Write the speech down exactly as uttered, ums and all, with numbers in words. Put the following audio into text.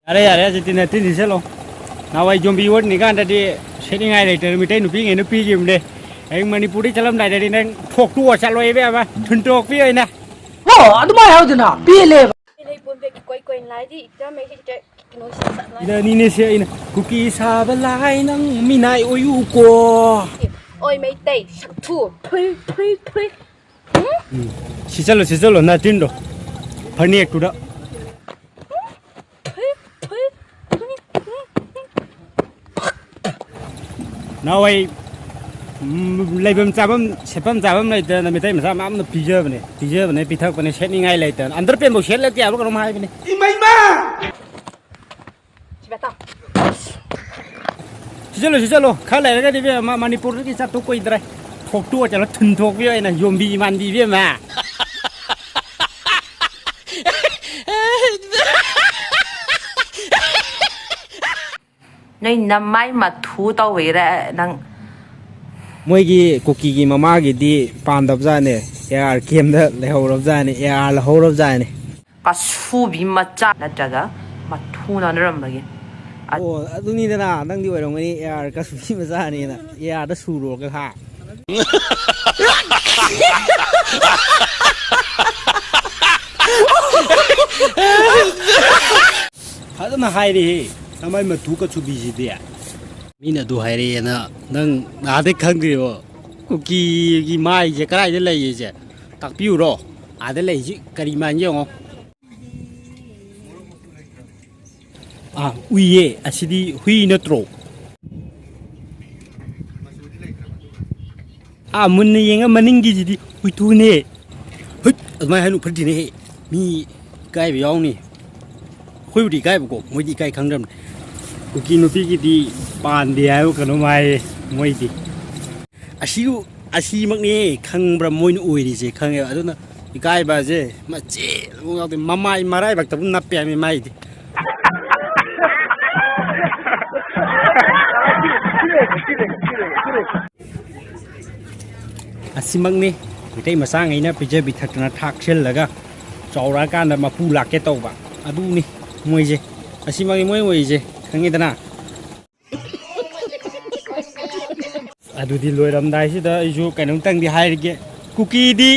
ꯌꯥꯔꯦ, ꯌꯥꯔꯦ, ꯍꯧꯖꯤꯛꯇꯤ ꯅꯠꯇꯤꯟꯁꯤ ꯆꯠꯂꯣ꯫ ꯅꯍꯥꯟꯋꯥꯏ ꯌꯣꯝꯕꯤ ꯑꯣꯠꯅꯤꯀꯥꯟꯗꯗꯤ ꯁꯦꯠꯅꯤꯡꯉꯥꯏ ꯂꯩꯇꯅ ꯃꯤꯇꯩ ꯅꯨꯄꯤꯉꯩꯅ ꯄꯤꯈꯤꯕꯅꯦ꯫ ꯍꯌꯦꯡ ꯃꯅꯤꯄꯨꯔꯗꯒꯤ ꯆꯠꯂꯝꯗꯥꯏꯗꯗꯤ ꯅꯪ ꯊꯣꯛꯇꯣꯛꯑ ꯆꯠꯂꯣ ꯏꯕꯦꯝꯃ, ꯊꯨꯟꯇꯣꯛꯄꯤ ꯑꯣꯏꯅ꯫ ꯑꯣ, ꯑꯗꯨꯃꯥꯏꯅ ꯍꯥꯏꯔꯗꯅ ꯄꯦꯜꯂꯦꯕ꯫ ꯂꯩꯕꯣꯟꯕꯦꯛ ꯏꯀꯣꯏ ꯀꯣꯏꯅ ꯂꯥꯏꯗꯤ ꯏꯇꯔꯝꯃꯦ ꯁꯤꯁꯦ ꯀꯩꯅꯣꯁꯤ ꯆꯠꯂꯣꯏ꯫ ꯏꯗꯅꯤꯅꯦꯁꯦ ꯑꯩꯅ ꯀꯨꯀꯤ ꯁꯥꯕ ꯂꯥꯏ ꯅꯪ ꯃꯤꯅꯥꯏ ꯑꯣꯏꯌꯨꯀꯣ꯫ ꯑꯣꯏ ꯃꯩꯇꯩ ꯁꯛꯊꯨ ꯊꯨꯏ ꯊꯨꯏ ꯊꯨꯏ꯫ ꯎꯝ? ꯎꯝ꯫ ꯁꯤ ꯆꯠꯂꯣ, ꯁꯤ ꯆꯠꯂꯣ, ꯅꯥꯇꯤꯟꯗꯣ ꯐꯅꯦꯛꯇꯨꯗ꯫ ꯅꯍꯥꯟꯋꯥꯏ, ꯎꯝ, ꯂꯩꯐꯝ ꯆꯥꯐꯝ, ꯁꯦꯠꯐꯝ ꯆꯥꯐꯝ ꯂꯩꯇꯅ ꯃꯩꯇꯩ ꯃꯆꯥ ꯃꯌꯥꯝꯅ ꯄꯤꯖꯕꯅꯦ, ꯄꯤꯖꯕꯅꯦ, ꯄꯤꯊꯛꯄꯅꯦ, ꯁꯦꯠꯅꯤꯡꯉꯥꯏ ꯂꯩꯇꯅ꯫ ꯑꯟꯗꯔꯄꯦꯟꯐꯧ ꯁꯦꯠꯂꯛꯇꯦ ꯍꯥꯏꯕ ꯀꯩꯅꯣꯝ ꯍꯥꯏꯕꯅꯦ꯫ ꯏꯃꯩꯃ! ꯁꯤꯗ ꯇꯥꯎ꯫ ꯁꯤ ꯆꯠꯂꯣ, ꯁꯤ ꯆꯠꯂꯣ꯫ ꯈꯔ ꯂꯩꯔꯒꯗꯤ ꯏꯕꯦꯝꯃ, ꯃꯅꯤꯄꯨꯔꯗꯒꯤ ꯆꯠꯇꯣꯛ ꯀꯨꯏꯗ꯭ꯔꯦ꯫ ꯊꯣꯛꯇꯣꯛꯑ ꯆꯠꯂꯣ, ꯊꯨꯟ ꯊꯣꯛꯄꯤ ꯑꯣꯏꯅ ꯌꯣꯝꯕꯤ ꯏꯃꯥꯟꯕꯤ ꯏꯕꯦꯝꯃ꯫ ꯅꯣꯏ ꯅꯃꯥꯏ ꯃꯊꯨ ꯇꯧꯕꯩꯔ ꯅꯪ? ꯃꯣꯏꯒꯤ ꯀꯨꯀꯤꯒꯤ ꯃꯃꯥꯒꯤꯗꯤ ꯄꯥꯟꯗꯕꯖꯥꯠꯅꯦ, ꯑꯦ ꯑꯥꯔ ꯀꯦꯝꯗ ꯂꯩꯍꯧꯔꯕꯖꯥꯠꯅꯦ, ꯑꯦ ꯑꯥꯔ ꯂꯧꯍꯧꯔꯕꯖꯥꯠꯅꯦ꯫ ꯀꯁꯨꯕꯤ ꯃꯆꯥ ꯅꯠꯇ꯭ꯔꯒ ꯃꯊꯨ ꯅꯥꯟꯅꯔꯝꯕꯒꯤ꯫ ꯑꯣ, ꯑꯗꯨꯅꯤꯗꯅ, ꯅꯪꯗꯤ ꯑꯣꯏꯔꯝꯒꯅꯤ ꯑꯦ ꯑꯥꯔ ꯀꯁꯨꯕꯤ ꯃꯆꯥꯅꯦꯅ, ꯑꯦ ꯑꯥꯔꯗ ꯁꯨꯔꯨꯔꯒ ꯍꯥ꯫ ꯐꯖꯅ ꯍꯥꯏꯔꯦꯍꯦ, ꯅꯃꯥꯏ ꯃꯇꯨ ꯀꯆꯨꯕꯤꯁꯤꯗꯤ꯫ ꯃꯤꯅ ꯑꯗꯨ ꯍꯥꯏꯔꯛꯑꯦꯅ ꯅꯪ ꯅꯍꯥꯟꯗꯩ ꯈꯪꯗ꯭ꯔꯤꯕꯣ? ꯀꯨꯀꯤꯒꯤ ꯃꯥꯏꯁꯦ ꯀꯗꯥꯏꯗ ꯂꯩꯌꯦꯁꯦ ꯇꯥꯛꯄꯤꯌꯨꯔꯣ? ꯑꯥꯗ ꯂꯩꯁꯤ ꯀꯔꯤ ꯃꯥꯟꯒꯦ ꯌꯦꯡꯉꯣ꯫ ꯑꯥ, ꯎꯏꯌꯦ꯫ ꯑꯁꯤꯗꯤ ꯍꯨꯏ ꯅꯠꯇ꯭ꯔꯣ? ꯑꯥ, ꯃꯨꯟꯅ ꯌꯦꯡꯉ ꯃꯅꯤꯡꯒꯤꯁꯤꯗꯤ ꯍꯨꯏꯊꯨꯅꯦ꯫ ꯍꯨꯏꯠ! ꯑꯗꯨꯃꯥꯏꯅ ꯍꯥꯏꯅꯨ, ꯐꯠꯇꯦꯅꯦꯍꯦ꯫ ꯃꯤ ꯏꯀꯥꯏꯕ ꯌꯥꯎꯅꯤ꯫ ꯑꯩꯈꯣꯏꯕꯨꯗꯤ ꯏꯀꯥꯏꯕꯀꯣ, ꯃꯣꯏꯗꯤ ꯏꯀꯥꯏ ꯈꯪꯗ꯭ꯔꯕꯅꯤ꯫ ꯀꯨꯀꯤ ꯅꯨꯄꯤꯒꯤꯗꯤ ꯄꯥꯟꯗꯦ ꯍꯥꯏꯕ ꯀꯩꯅꯣꯝ ꯍꯥꯏꯌꯦ ꯃꯣꯏꯗꯤ꯫ ꯑꯁꯤꯕꯨ, ꯑꯁꯤꯃꯛꯅꯦ ꯈꯪꯕ꯭ꯔꯥ ꯃꯣꯏꯅ ꯑꯣꯏꯔꯤꯁꯦ ꯈꯪꯉꯦꯕ꯫ ꯑꯗꯨꯅ ꯏꯀꯥꯏꯕꯁꯦ ꯃꯆꯦꯠ ꯑꯃꯨꯛ ꯌꯥꯎꯗꯦ꯫ ꯃꯃꯥꯏ ꯃꯔꯥꯏꯕꯛꯇꯕꯨ ꯅꯞꯄꯦ ꯍꯥꯏꯕꯅꯤ ꯃꯥꯏꯗꯤ꯫ ꯑꯁꯤꯃꯛꯅꯤ ꯃꯩꯇꯩ ꯃꯆꯥꯉꯩꯅ ꯄꯤꯖ ꯄꯤꯊꯛꯇꯅ ꯊꯥꯛꯆꯤꯜꯂꯒ ꯆꯥꯎꯔꯛꯑꯀꯥꯟꯗ ꯃꯄꯨ ꯂꯥꯛꯀꯦ ꯇꯧꯕ꯫ ꯑꯗꯨꯅꯤ ꯃꯣꯏꯁꯦ꯫ ꯑꯁꯤꯃꯛꯅꯤ ꯃꯣꯏ ꯑꯣꯏꯔꯤꯁꯦ, ꯈꯪꯉꯤꯗꯅ? ꯑꯗꯨꯗꯤ ꯂꯣꯏꯔꯝꯗꯥꯏꯁꯤꯗ ꯑꯩꯁꯨ ꯀꯩꯅꯣꯝꯇꯪꯗꯤ ꯍꯥꯏꯔꯒꯦ꯫ ꯀꯨꯀꯤꯗꯤ